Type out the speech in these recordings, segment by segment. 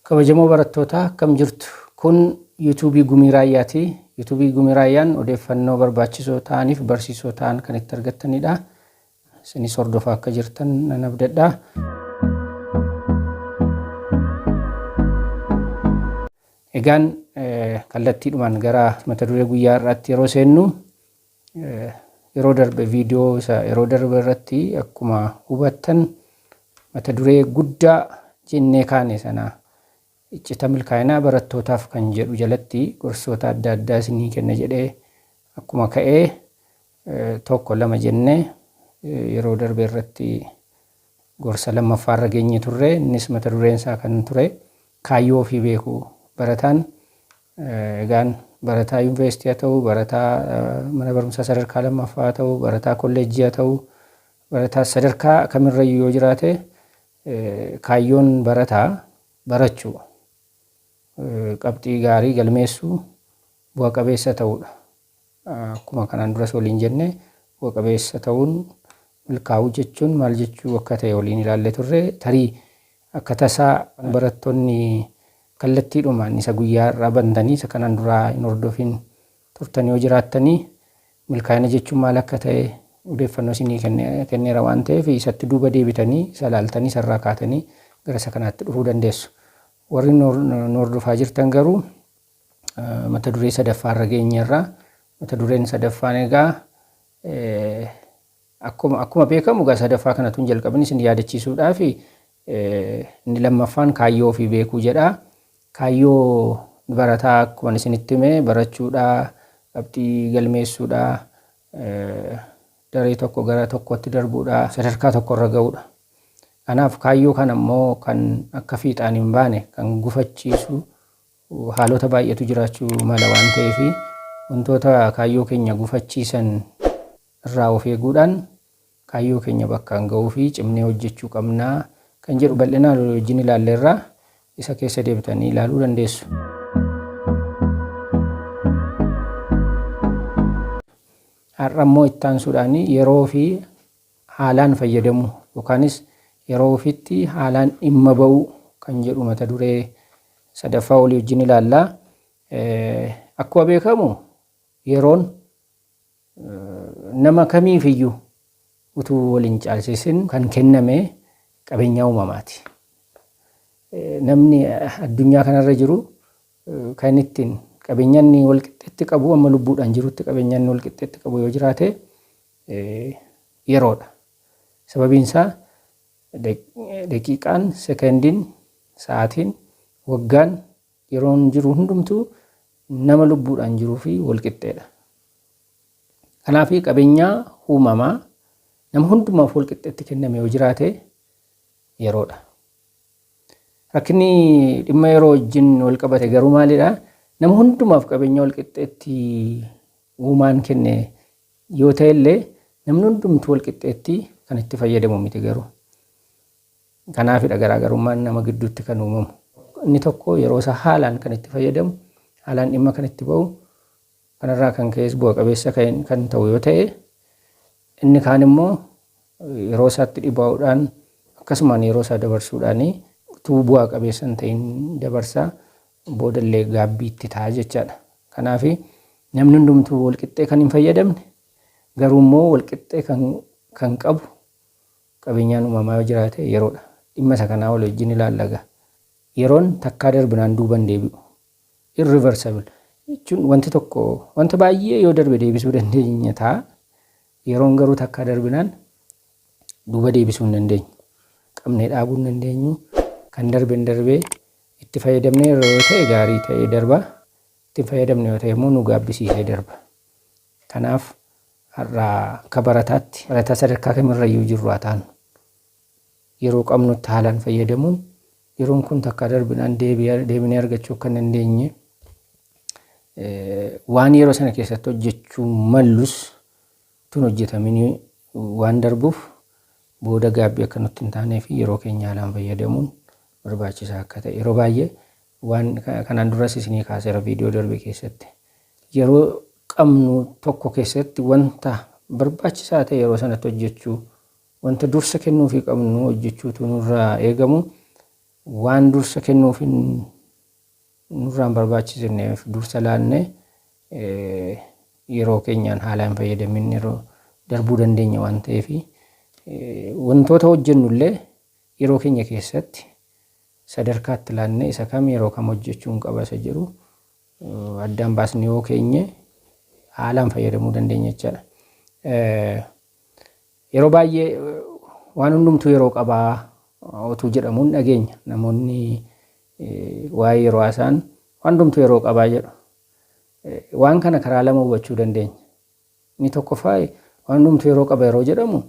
Kabajamoo barattootaa, akkam jirtu? Kun Yuutuubii Gumii Raayyaati. Yuutuubii Gumii Raayyaan odeeffannoo barbaachisoo ta'aniif barsiisoo ta'an kan itti argattanidha. Isinis hordofaa akka jirtan nan abdadha. Egaan kallattiidhumaan gara mata duree guyyaa har'aatti yeroo seennu, yeroo darbe viidiyoo isa yeroo darbe irratti akkuma hubattan mata duree guddaa jennee kaane sana, iccita milkaa'inaa barattootaaf kan jedhu jalatti gorsoota adda addaa isinii kenna jedhee akkuma ka'ee tokko lama jennee yeroo darbe irratti gorsa lammaffaa irra geenye turre. Innis mata dureen isaa kan ture kaayyoo ofii beekuu. Barataan egaan barataa yuunivarsiitii haa ta'u, barataa mana barumsaa sadarkaa lammaffaa haa ta'u, barataa kolleejjii haa ta'u, barataa sadarkaa kamirrayyuu yoo jiraate, kaayyoon barataa barachuu, qabxii gaarii galmeessuu, bu'a qabeessa ta'uudha. Akkuma kanaan duras waliin jenne, bu'a qabeessa ta'uun, milkaa'uu jechuun maal jechuu akka ta'e waliin ilaallee turre. Tarii akka tasaa barattoonni kallattiidhumaan isa guyyaa har'aa bantanii isa kanaan duraa hin hordofin turtan yoo jiraattanii, milkaa'ina jechuun maal akka ta'e odeeffannoo isinii kenneera waan ta'eef, isatti duuba deebitanii isa ilaaltanii isarraa kaatanii gara isa kanaatti dhufuu dandeessu. Warri nu hordofaa jirtan garuu mata duree sadaffaa irra geenyeerra. Mata dureen sadaffaan egaa akkuma beekamu egaa sadaffaa kanatu hin jalqabin isin yaadachiisuudhaaf, inni lammaffaan kaayyoo ofii beekuu jedha. Kaayyoo barataa akkuma isinitti hime barachuudha, qabxii galmeessuudha, daree tokko gara tokkotti darbuudha, sadarkaa tokko irra ga'uudha. Kanaaf kaayyoo kana immoo kan akka fiixaan hin baane kan gufachiisu haalota baay'eetu jiraachuu mala waan ta'eef, wantoota kaayyoo keenya gufachiisan irraa of eeguudhaan kaayyoo keenya bakkaan ga'uu fi cimnee hojjechuu qabna kan jedhu bal'inaan walii wajjin ilaalleerra. Isa keessa deebitanii ilaaluu dandeessu. Har'a immoo itti aansuudhaan yeroo fi haalaan fayyadamuu yookaanis yeroo ofitti haalaan dhimma ba'uu kan jedhu mata duree sadaffaa walii wajjin ilaalla. Akkuma beekamu yeroon nama kamiifiyyuu utuu wal hin caalsisin kan kenname qabeenyaa uumamaati. Namni addunyaa kanarra jiru kan ittiin qabeenya inni wal qixxeetti qabu, amma lubbuudhaan jirutti qabeenya inni wal qixxeetti qabu yoo jiraate, yeroodha. Sababiin isaa daqiiqaan, sekendiin, sa'aatiin, waggaan, yeroon jiru hundumtuu nama lubbuudhaan jiruu fi wal qixxeedha. Kanaaf qabeenyaa uumamaa nama hundumaaf wal qixxeetti kenname yoo jiraate yeroodha. Rakkinni dhimma yeroo wajjin wal qabate garuu maalidha? Nama hundumaaf qabeenya wal qixxeetti uumaan kenne yoo ta'e illee, namni hundumtuu wal qixxeetti kan itti fayyadamu miti garuu. Kanaafidha garaagarummaan nama gidduutti kan uumamu. Inni tokko yeroo isaa haalaan kan itti fayyadamu, haalaan dhimma kan itti ba'u, kanarraa kan ka'es bu'a qabeessa kan ta'u yoo ta'e, inni kaan immoo yeroo isaatti dhibaa'uudhaan akkasumaan yeroo isaa dabarsuudhaan utuu bu'aa qabeessa hin ta'in dabarsaa, boodallee gaabbii itti ta'a jechaadha. Kanaaf namni hundumtuu walqixxee kan hin fayyadamne, garuu immoo walqixxee kan qabu qabeenyaan uumamaa yoo jiraate yeroodha. Dhimma isa kanaa wal wajjin ilaalla egaa. Yeroon takkaa darbinaan duuba hin deebi'u. Irreversible jechuun wanti tokko wanta baay'ee yoo darbe deebisuu dandeenya ta'a. Yeroon garuu takkaa darbinaan duuba deebisuu hin dandeenyu. Qabnee dhaabuu hin dandeenyu. Kan darbe hin darbee, itti fayyadamnee irra yoo ta'e gaarii ta'ee darba. Itti hin fayyadamne yoo ta'e immoo nu gaabbisiisee darba. Kanaaf har'a akka barataatti, barataa sadarkaa kamirrayyuu jirru haa taanu, yeroo qabnutti haalaan fayyadamuun, yeroon kun takkaa darbinaan deebinee argachuu akka hin dandeenye, waan yeroo sana keessatti hojjechuu mallus tun hojjetamin waan darbuuf, booda gaabbii akka nutti hin taanee fi yeroo keenya haalaan fayyadamuun barbaachisaa akka ta'e yeroo baay'ee waan kanaan duras isinii kaaseera viidiyoo darbe keessatti. Yeroo qabnu tokko keessatti wanta barbaachisaa ta'e yeroo sanatti hojjechuu, wanta dursa kennuufii qabnu hojjechuutu nurraa eegamu. Waan dursa kennuuf nurraan barbaachisneef dursa laannee yeroo keenyaan haala hin fayyadamin yeroo darbuu dandeenya waan ta'eef, wantoota hojjennu illee yeroo keenya keessatti sadarkaatti laannee isa kam yeroo kam hojjechuun qaba isa jedhu addaan baasnee yoo keenye haalaan fayyadamuu dandeenya jechaadha. Yeroo baay'ee waan hundumtuu yeroo qabaa otuu jedhamuun dhageenya. Namoonni waa'ee yeroo haasa'an waan hundumtuu yeroo qabaa jedhu. Waan kana karaa lama hubachuu dandeenya. Inni tokkoffaa, waan hundumtuu yeroo qaba yeroo jedhamu,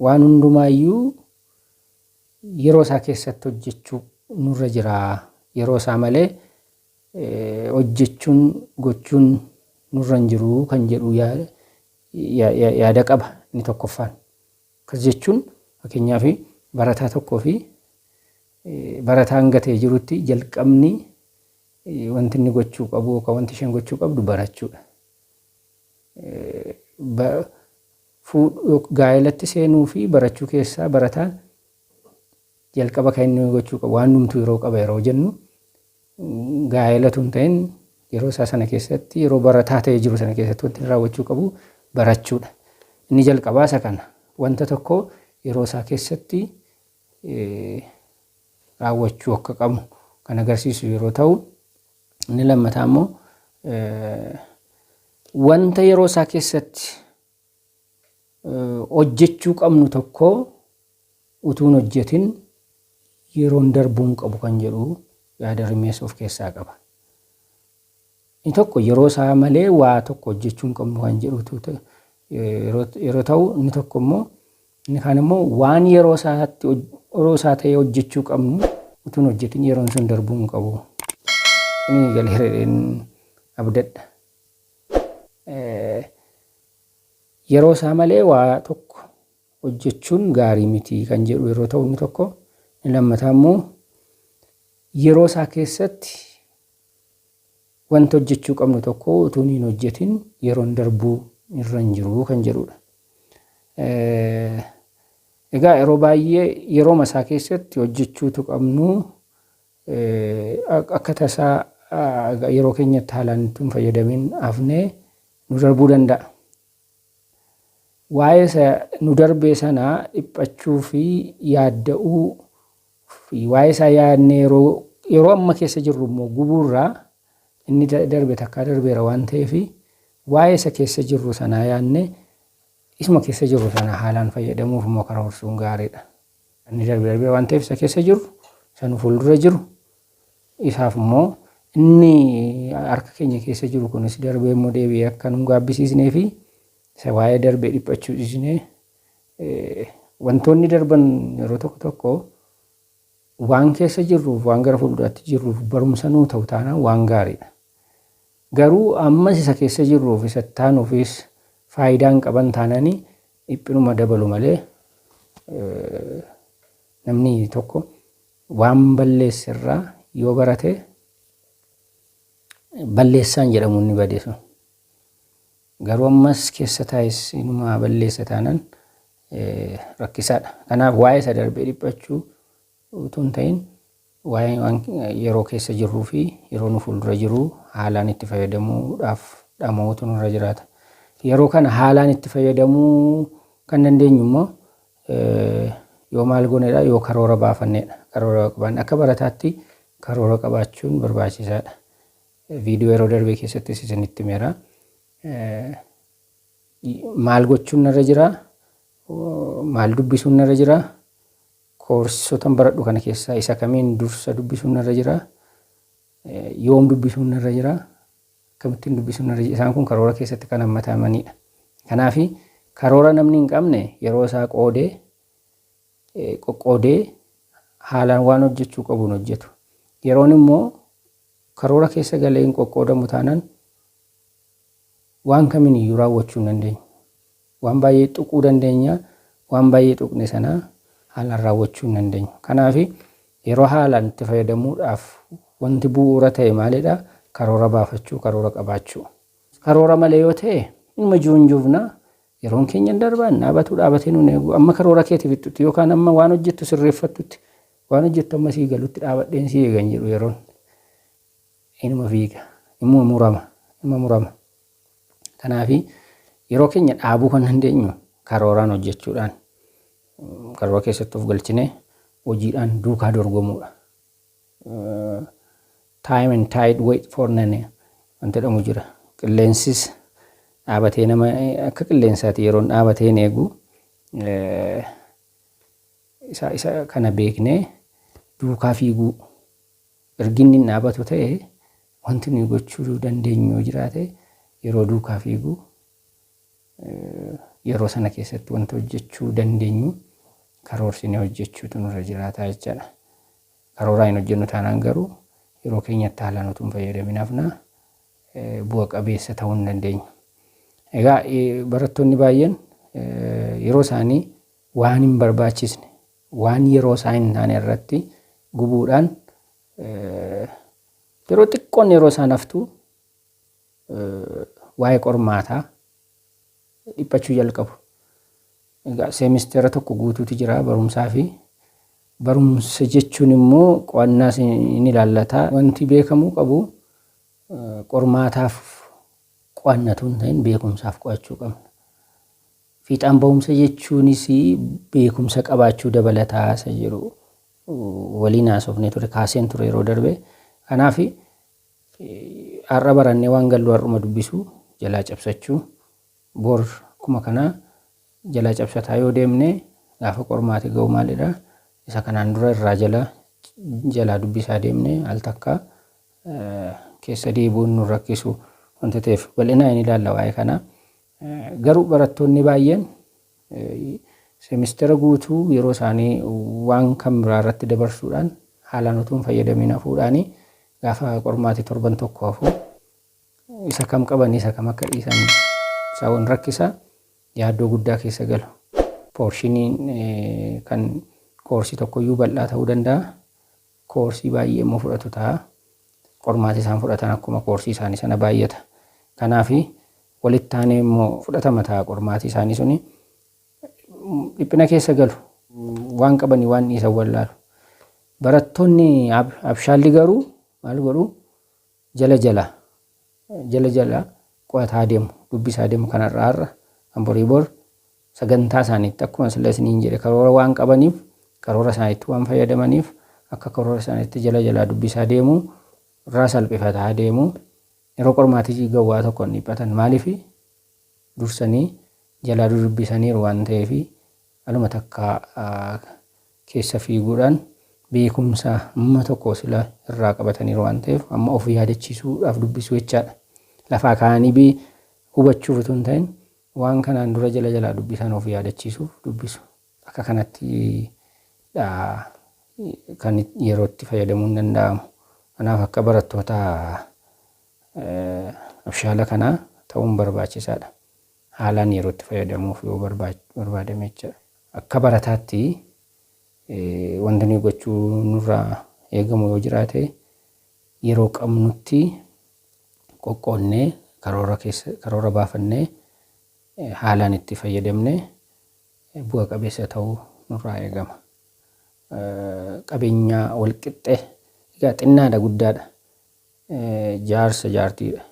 waan hundumaayyuu yeroo isaa keessatti hojjechuu nurra jira. Yeroo isaa malee hojjechuun gochuun nurra hin jiru kan jedhu yaada qaba inni tokkoffaan. Akkas jechuun, fakkeenyaaf, barataa tokkoo fi barataan hanga ta'e jirutti jalqabni wanti inni gochuu qabu yookaan wanti isheen gochuu qabdu barachuudha. Gaa'elatti seenuu fi barachuu keessaa barataan jalqaba kan inni gochuu qabu, waan hundumtuu yeroo qaba yeroo jennu, gaa'elatu hin ta'in yeroo isaa sana keessatti, yeroo barataa ta'ee jiru sana keessatti wanti inni raawwachuu qabu barachuudha. Inni jalqabaa isa kana. Wanta tokko yeroo isaa keessatti raawwachuu akka qabnu kan agarsiisu yeroo ta'u, inni lammataa immoo wanta yeroo isaa keessatti hojjechuu qabnu tokko utuu hin hojjetin yeroon darbuu hin qabu kan jedhu yaada rimees of keessaa qaba. Inni tokko yeroo isaa malee waa tokko hojjechuu hin qabnu kan jedhutu yeroo ta'u, inni tokko immoo, inni kaan immoo waan yeroo isaatti, yeroo isaa ta'ee hojjechuu qabnu utuu hin hojjetin yeroon sun darbuu hin qabu. Inni galeera abdadha. Yeroo isaa malee waa tokko hojjechuun gaarii miti kan jedhu yeroo ta'u inni tokko, inni lammataa immoo yeroo isaa keessatti wanta hojjechuu qabnu tokko utuu hin hojjetin yeroon darbuu irra hin jiru kan jedhudha. Egaa yeroo baay'ee yerooma isaa keessatti hojjechuutu qabnu akka tasaa yeroo keenyatti haalaan itti hin fayyadamin hafnee nu darbuu danda'a. Waa'ee isa nu darbee sana dhiphachuu fi yaadda'uu fi waa'ee isaa yaadnee yeroo amma keessa jirru immoo gubuurraa, inni darbe takkaa darbeera waan ta'eef, waa'ee isa keessa jirru sanaa yaadnee isuma keessa jirru sana haalaan fayyadamuuf immoo karoorsuun gaariidha. Inni darbe darbeera waan ta'eef, isa keessa jirru, isa nu fuuldura jiru, isaaf immoo inni harka keenya keessa jiru kunis darbee immoo deebi'ee akka nu gaabbisiisnee fi isa waa'ee darbee dhiphachuu dhiisnee, wantoonni darban yeroo tokko tokko waan keessa jirruuf, waan gara fuulduraatti jirruuf barumsa nuu ta'u taanaan waan gaariidha. Garuu ammas isa keessa jirruuf isa taanuufis faayidaa hin qaban taananii dhiphinuma dabalu malee, namni tokko waan balleesse irraa yoo barate balleessaan jedhamu inni bade sun. Garuu ammas keessa taa'es inuma balleessa taanaan rakkisaadha. Kanaaf waa'ee isa darbee dhiphachuu utuu hin ta'in, waa'ee waan yeroo keessa jirruu fi yeroo nu fuuldura jiru haalaan itti fayyadamuudhaaf dhama'uutu nurra jiraata. Yeroo kana haalaan itti fayyadamuu kan dandeenyu immoo yoo maal goonedha? Yoo karoora baafannedha. Karoora qabaanne, akka barataatti karoora qabaachuun barbaachisaadha. Viidiyoo yeroo darbee keessattis isinitti himeera. Maal gochuun narra jira? Maal dubbisuun narra jira? Koorsota baradhu kana keessaa isa kamiin dursa dubbisuun narra jira? Yoom dubbisuun narra jira? Akkamittiin dubbisuun narra jira? Isaan kun karoora keessatti kan hammatamanidha. Kanaaf karoora namni hin qabne yeroo isaa qoodee qoqqoodee haalaan waan hojjechuu qabu hin hojjetu. Yeroon immoo karoora keessa galee hin qoqqoodamu taanaan waan kamiin iyyuu raawwachuu hin dandeenyu. Waan baay'ee tuquu dandeenya, waan baay'ee tuqne sana haalaan raawwachuu hin dandeenyu. Kanaaf yeroo haalaan itti fayyadamuudhaaf wanti bu'uura ta'e maalidha? Karoora baafachuu, karoora qabaachuu. Karoora malee yoo ta'e inuma juunjuufna, yeroon keenya hin darbaan, dhaabatu dhaabatee nuun eegu. Amma karoora keetiif itti yookaan amma waan hojjettu sirreeffattutti Waan hojjettu amma sii galutti dhaabadheen si eegan jedhu yeroon. Inuma fiiga. Immoo murama. Inuma murama. Kanaafi yeroo keenya dhaabuu kan dandeenyu karooraan hojjechuudhaan, karoora keessatti of galchinee hojiidhaan duukaa dorgomuudha. "Time and tide wait for none" wanta jedhamu jira. Qilleensis dhaabatee nama akka qilleensaati yeroon dhaabatee hin eegu. Isa kana beeknee duukaa fiiguu, erginni hin dhaabatu ta'e, wanti nuyi gochuu dandeenyu yoo jiraate yeroo duukaa fiiguu, yeroo sana keessatti wanta hojjechuu dandeenyu karoorsinee hojjechuutu nurra jiraata jechaadha. Karooraa hin hojjennu taanaan garuu yeroo keenyatti haalaan utuu hin fayyadamin hafnaa, bu'a qabeessa ta'uu hin dandeenyu. Egaa barattoonni baay'een yeroo isaanii waan hin barbaachisne, waan yeroo isaa hin taane irratti gubuudhaan, yeroo xiqqoon yeroo isaan haftu waa'ee qormaataa dhiphachuu jalqabu. Egaa seemisteera tokko guutuutu jira barumsaa fi barumsa jechuun immoo qo'annaas ni ilaallata. Wanti beekamuu qabu, qormaataaf qo'annatu hin ta'in, beekumsaaf qo'achuu qabna. Fiixaan ba'umsa jechuunis beekumsa qabaachuu dabalataa isa jedhu waliin haasofnee ture, kaaseen ture yeroo darbe. Kanaaf har'a barannee waan gallu har'uma dubbisuu, jalaa cabsachuu, bor akkuma kanaa jalaa cabsataa yoo deemne, gaafa qormaati ga'u maalidha? Isa kanaan dura irraa jala jalaa dubbisaa deemne al takka keessa deebi'uun nu rakkisu wanta ta'eef, bal'inaan hin ilaalla waa'ee kanaa. Garuu barattoonni baay'een seemistera guutuu yeroo isaanii waan kan biraa irratti dabarsuudhaan, haalaan utuu hin fayyadamin hafuudhaanii, gaafa qormaati torban tokko hafu isa kam qabanii isa kam akka dhiisan isaan rakkisa, yaaddoo guddaa keessa galu. Portioniin kan koorsii tokkoyyuu bal'aa ta'uu danda'a. Koorsii baay'ee immoo fudhatu ta'a. Qormaati isaan fudhatan akkuma koorsii isaanii sana baay'ata. Kanaaf walitti aanee immoo fudhatama ta'a qormaati isaanii suni. Dhiphina keessa galu. Waan qabanii waan dhiisan wallaalu. Barattoonni abshaalli garuu maal godhu? Jala jala jala jala qo'ataa deemu, dubbisaa deemu. Kanarraa har'a, kan borii bor, sagantaa isaaniitti, akkuma sila isiniin jedhe, karoora waan qabaniif, karoora isaaniitti waan fayyadamaniif, akka karoora isaaniitti jala jalaa dubbisaa deemu, irraa salphifataa deemu. Yeroo qormaatii gawwaa tokko hin dhiphatan. Maaliif? Dursanii jalaa dubbisaniiru waan ta'eef, aluma takka keessa fiiguudhaan beekumsa amma tokko sila irraa qabataniiru waan ta'eef, amma of yaadachiisuudhaaf dubbisuu jechaadha. Lafaa kaa'anii bi hubachuuf utuu hin ta'in, waan kanaan dura jala jalaa dubbisan of yaadachiisuuf dubbisu. Akka kanatti kan yerootti fayyadamuun danda'amu. Kanaaf akka barattoota abshaala kanaa ta'uun barbaachisaadha. Haalaan yerootti fayyadamuuf yoo barbaadame jechaadha. Akka barataatti wanti nuyi gochuu nurraa eegamu yoo jiraate, yeroo qabnutti qoqqoonnee, karoora keessa karoora baafannee, haalaan itti fayyadamnee bu'a qabeessa ta'uu nurraa eegama. Qabeenya walqixxee egaa xinnaadha guddaadha, jaarsa jaartiidha,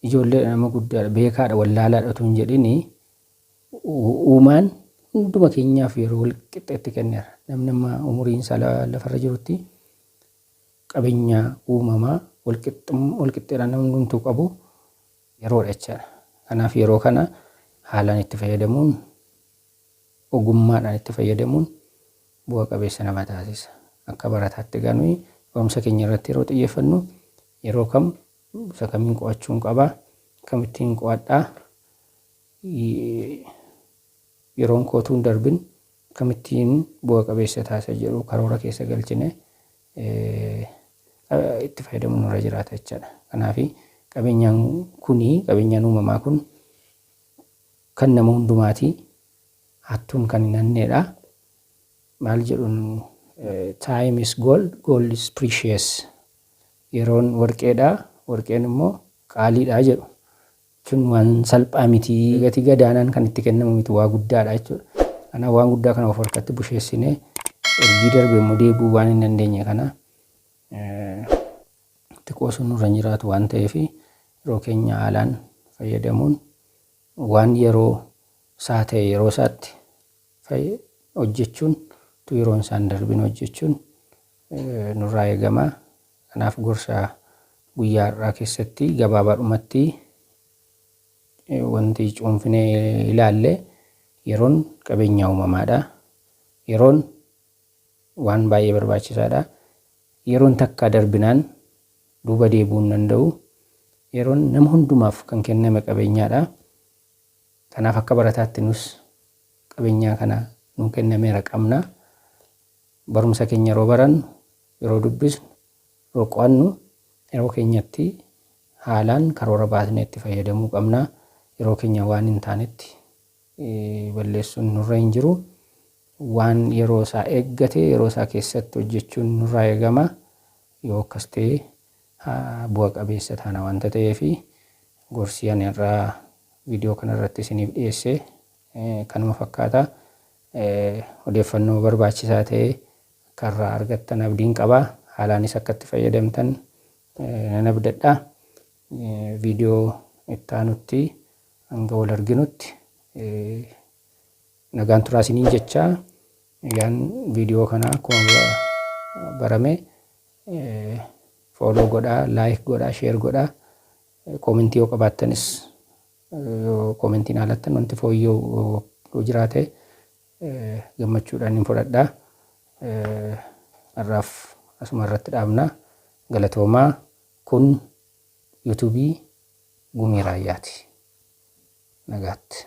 ijoolleedha nama guddaadha, beekaadha wallaalaadha otoo hin jedhini, uumaan hunduma keenyaaf yeroo walqixxeetti kenneera. Namni amma umuriin isaa lafarra jirutti qabeenya uumamaa walqixxeedhaan namni hundumtuu qabu yeroodha jechaadha. Kanaaf yeroo kana haalaan itti fayyadamuun, ogummaadhaan itti fayyadamuun bu'a qabeessa nama taasisa. Akka barataatti egaa nuyi barumsa keenya irratti yeroo xiyyeeffannu, yeroo kam isa kamiin qo'achuun qabaa, kamittiin qo'adhaa, yeroon kootuu hin darbin kamittiin bu'a qabeessa taasisa jedhu karoora keessa galchine itti fayyadamuun nurra jiraata jechaadha. Kanaaf qabeenyaan kuni, qabeenyaan uumamaa kun kan nama hundumaati. Hattuun kan hin hanneedha. Maal jedhuun? "Time is gold, gold is precious." Yeroon warqeedha, warqeen immoo qaaliidha jedhu. Jechuun waan salphaa miti. Gatii gadaanaan kan itti kennamu miti, waa guddaadha jechuudha. Kanaaf waan guddaa kana of harkatti busheessinee Ergii darbe immoo deebi'uu waan hin dandeenye kana itti qoosuun nurra hin jiraatu waan ta'eef yeroo keenya haalaan fayyadamuun waan yeroo isaa ta'e yeroo isaatti hojjechuun utuu yeroon isaa hin darbin hojjechuun nurraa eegama. Kanaaf gorsa guyyaa har'aa keessatti gabaabaadhumatti wanti cuunfinee ilaalle yeroon qabeenya uumamaadha. Yeroon waan baay'ee barbaachisaadha. Yeroon takkaa darbinaan duuba deebi'uu hin danda'u. Yeroon nama hundumaaf kan kenname qabeenyaadha. Kanaaf akka barataatti nus qabeenyaa kana nuu kennameera qabna. Barumsa keenya yeroo barannu, yeroo dubbisnu, yeroo qo'annu yeroo keenyatti haalaan karoora baasnee itti fayyadamuu qabna. Yeroo keenya waan hin taanetti balleessuun nurra hin jiru. Waan yeroo isaa eeggate yeroo isaa keessatti hojjechuun nurraa eegama. Yoo akkas ta'e bu'a qabeessa taana wanta ta'eef gorsi ani har'a viidiyoo kana irratti isiniif dhiyeesse kanuma fakkaata. Odeeffannoo barbaachisaa ta'e akka irraa argattan abdiin qaba. Haalaanis akka itti fayyadamtan nan abdadha. Viidiyoo itti aanutti hanga wal arginutti nagaan turaa isiniin jechaa egaan viidiyoo kana akkuma barame follow godhaa, like godhaa, share godhaa. Koomentii yoo qabaattanis yoo koomentiin haalattan wanti fooyya'u yoo jiraate gammachuudhaan hin fudhadha. Har'aaf asuma irratti dhaabna. Galatoomaa kun yuutuubii Gumii Raayyaati. Nagaatti.